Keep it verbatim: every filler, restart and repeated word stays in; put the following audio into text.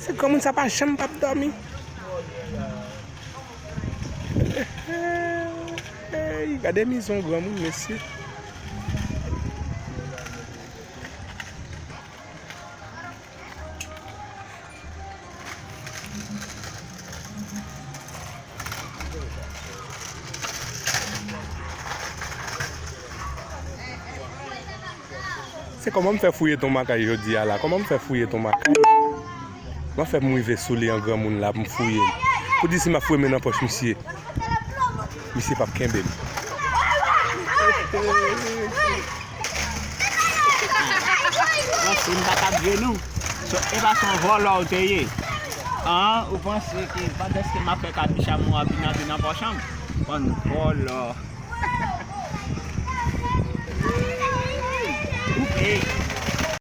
Se granmoun sa pa janm p ap dòmi. Hey, gade mizon granmoun, mesye. Se kòman m fè fouye ton makay jodi a la? Kòman m fè fouye ton makay? Mwen fè m rive sou li an granmoun la pou m fouye l. Pou di si m ap fouye men nan pòch misye. Misye p ap kenbe m. Mwen se m pa t ap jwe nou. So, e pa se yon vòlò ou te ye. An, ou panse ke pandan se m ap fè kabich a mwen ap vin antre nan pòch an? Bann vòlò. Koupe.